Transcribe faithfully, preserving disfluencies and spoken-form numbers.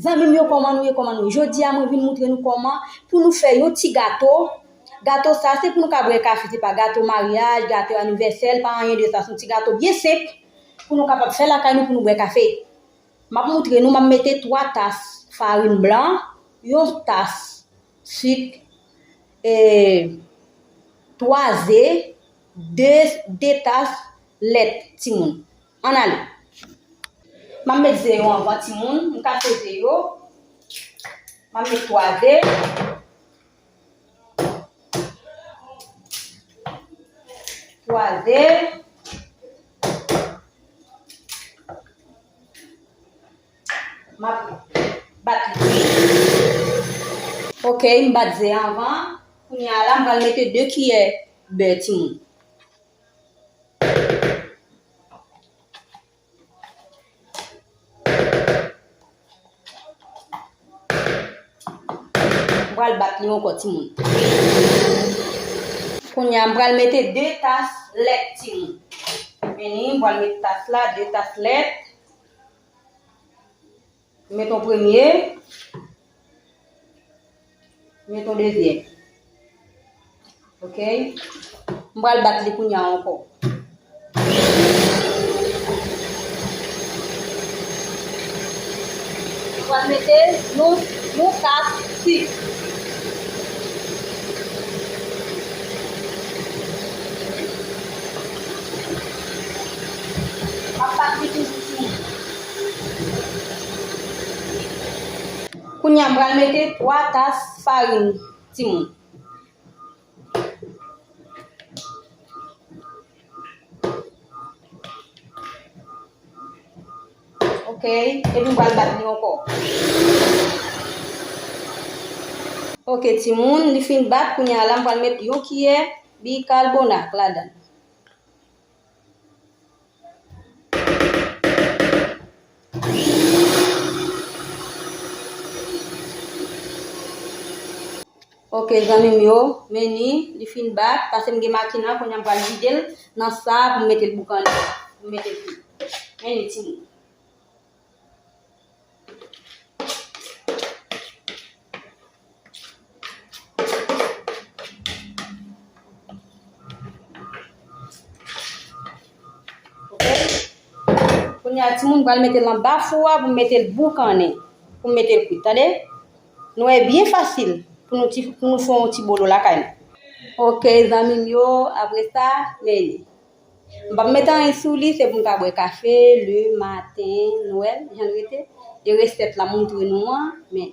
Zanmi m yo, kòman nou ye, kòman nou ye? Jodi a, mwen vin moutre nou kòman pou nou fè yon ti gato. Gato sa, se pou nou ka bwè kafe, se pa gato maryaj, gato anivèsè, pa anyen de sa, se yon ti gato byen senp pou nou kapab fè lakay nou pou nou bwè kafe. M ap moutre nou, m ap mete twa tas farin blan, yon tas sik, e, twa ze, de, de tas lèt, timoun. Ann ale. M ap met ze yo anvan, timoun. M kase ze yo. M ap met twa ze. Twa ze. M ap bat li. Ok, m bat ze anvan. Kounye a la, m pral mete de kiyè bè, timoun. M pral bat li ankò, timoun. Kounye a, m pral mete de tas lèt, timoun. Men li, m pral mete tas la, de tas lèt. Met yon premye. Met yon dezyèm. Ok. M pral bat li kounye a ankò. M pral mete yon, yon kas sik. M ap bat li toujou, timoun. Kounye a, m pral mete twa tas farin, timoun. Ok, epi m pral bat li ankò. Ok, timoun, li fin bat, kounye a la, m pral met yon kiyè bikarbonat ladan l. Ok, zanmi m yo, men ni, li fin bat, paske m gen makina, kounye a m pral vide l nan sa pou m mete l boukannen, pou m mete l kwit. Men ni, timoun. Ok. Kounye a, timoun, m pral mete l anba fou a pou m mete l boukannen, pou m mete l kwit, tande? Nou wè, byen fasil pou nou ti, pou nou fè yon ti bolo lakay nou. Ok, zanmi m yo, apre sa, men li. M p ap mete anyen sou li, se pou n ka bwè kafe le maten, nou wè l, jan l rete. E resèt la m montre nou an, men